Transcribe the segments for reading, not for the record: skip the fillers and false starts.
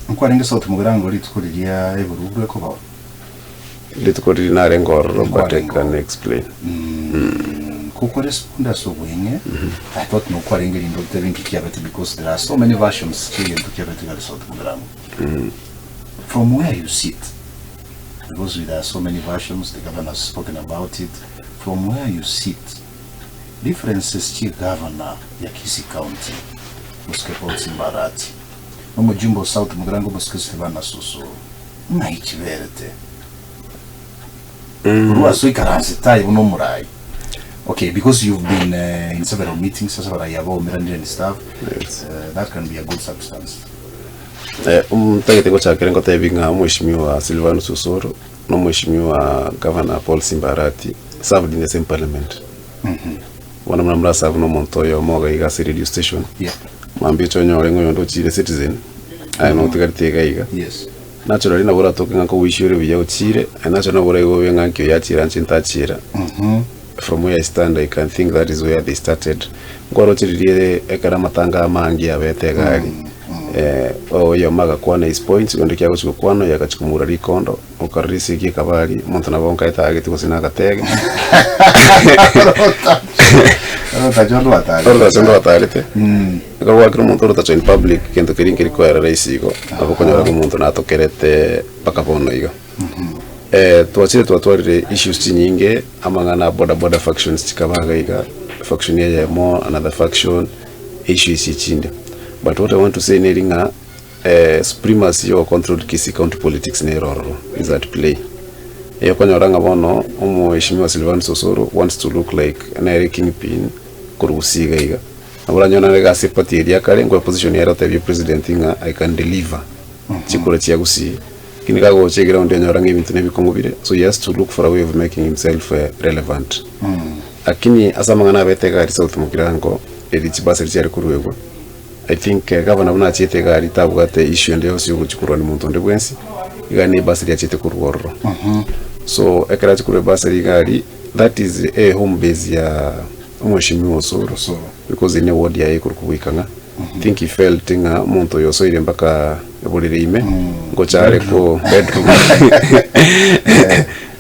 Nkwarenge South Mugirango rituko riria eburuburu ekobao? Rituko riria narenge ororo but I Nkwarenge can ororo. explain. Koko respond ase obweng'e, I thought nokwarenge rinde otebe inki kiabete because there are so many versions chiegento kiabete gari South Mugirango. From where you sit, because there are so many versions, the governor has spoken about it, from where you sit, differences chie governor ya Kisii County, Mosike Paul Simba Arati, nomojumbe o South Mugirango Mosike Silvanus Osoro, ng'ai chiberete? Korwa ase oikaransete aye buna omorai. Okay, because you've been in several meetings ase abarai aba baumeranire and stuff, Yes. that can be a good substance. Ntagete gochakera ngotebi ng'a omweshimiwa Silvanus Osoro na omweshimiwa Governor Paul Simba Arati served in the same parliament. Bono buna moraserve na omonto oyomo iga iga ase radio station, Yeah. mambia oche onyore ng'a oyonde ochire Citizen, aye notigarete iga iga. Yes. Naturally nabo oratoke ng'a nkogoishia ore buya ochire, aye naturally nabo oraigue bobe ng'a nki oyo achira inche ntachira. From where I stand I can think that is where they started. Nkwaroche riria ekero amatanga amange abete egari, oyomo agakwana his points, oyonde ki agochi gokwana, oyo agachi komura rikondo, okarora esegi ekaba aria, omonto nabo nkaete aagete gose na agatege. Orotacho ndwatarete. Orotacho ndwatarete. Ekero gwakire omonto orotacho in public, gento keria nkeri koera rahisi igo, nabo okonyora ng'a omonto natokerete mpaka bono iga. Twachire twatwarire issues chinyinge, amang'ana a boda boda factions chikaba iga iga, faction eyemo, another faction, issue echi echinde. But what I want to say neri ng'a supremacy ya ogocontrol Kisii county politics nere ororo, is at play. Eyokonyora ng'a bono omoheshimiwa Silvanus Osoro wants to look like nere kingpin korwa gusii iga iga. Nabo oranyore naende egasi eparty eria kare, nkoe position ere otebie president ng'a I can deliver chikura chia gusii. Lakini kagocha eground onyora ng'a ebinto nebikong'u bire, so he has to look for a way of making himself relevant. Lakini ase amang'ana abete iga aria South Mugirango, eri chibasari chiare koruegwa, I think gavana buna achiete iga aria tabwate issue ende yonsi yogochia korwania monto onde bwensi, iga ne ebasari achiete korwa ororo. So ekero achia korwa ebasari iga aria, that is a home base ya omweshimiwa Osoro, Osoro. because ere ne ward yaye ekorokwa Boikang'a. I think he felt ng'a omonto oyo osoire mpaka eborere ime, ngocha are ko bedroom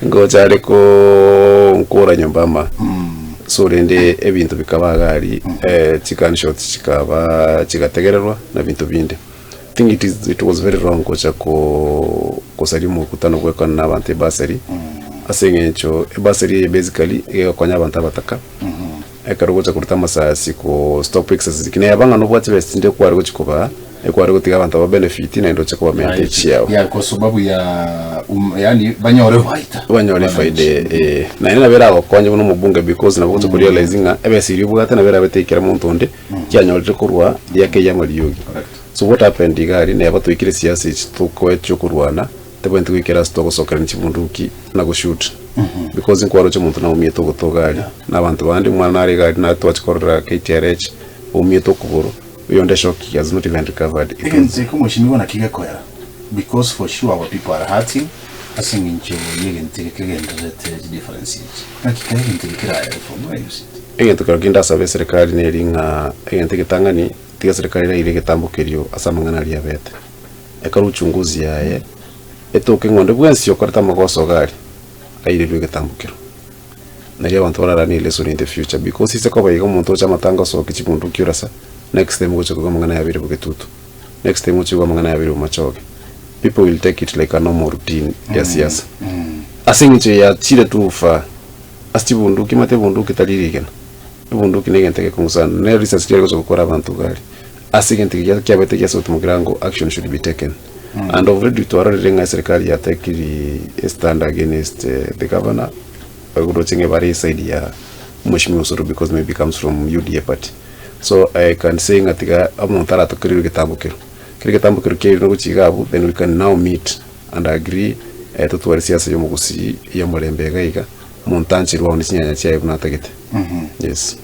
ngocha are ko nkora nyomba ama. So rende ebinto bikaba iga aria, chigunshots chikaba chigategererwa na binto binde. I think it is it was very wrong gocha ko kosaria omokutano bwekana na abanto ebasari, ase eng'encho ebasari eye basically egokonya abanto abataka. Ekero ogocha koruta amasasi ko stop exercise ki neba ng'a nobwate chibesa chinde kware gochi kobaa, ekware gotiga abanto aba benefit naende oche kobamenta echiabo. Ya kwa sababu ya um, yani banyore faida. Banyore efaida eh. Naende nabo eragokonye buna omobunge because nabo ogocha korealize ng'a ebesa eria obwate nabo erabete ekero monto onde kianyorire korwa riaka eyemo riogi. Correct. So what happened iga aria neba toikire siasa echi tokoe chiokorwana, tobwenereti goikera ase togosokerania chibunduki na goshoot. Because nkwaroche omonto naumiete ogoto iga aria, na abanto bande omwana nare iga aria natwache korora KTRH, oumiete okogoro, oyonde shock he has not even recovered. It was Egento eke omweshimiwa naki gekoera because for sure our people are hurting ase eng'encho yegento eke kegendererete chidifference echi. Naki kare egento eke keraere from where you sit? Egento kero kende asabe eserekari neri ng'a egento egetang'ani, tiga eserekari eraire egetambo kerio ase amang'ana aria abete. Ekero uchunguzi yaye etoke ng'a onde bwensi okorete amagoso iga aria, airerwe egetambo kero. Nario abanto bararanie lesson in the future because ise koba iga omonto oche amatanga osoke chibunduki orasa, next time ogocha koigwa amang'ana yabeire bogetutu, next time oche koigwa amang'ana yabeire bomachoge. People will take it like a normal routine ya siasa. Ase eng'encho yachire too far, ase chibunduki omanyete ebunduki tari rigena, ebunduki na egento egekong'u sana, nere risasi riare gocha gokora abanto iga aria. Ase egento eke kiabete gia South Mugirango action should be taken and already twarorire ng'a eserikari yatekiri a stand against the governor baroche ng'a bare eside ya Mheshimiwa Osoro because maybe comes from UDA party. So I can say ng'a tiga omonto aratokererwe egetambo kero. Kero egetambo kero kiairwe gochia iga abwo then we can now meet and agree totware siasa ya omogusii ya omorembe iga iga, omonto ancherwe aone chinyanya chiaye buna atagete. Yes.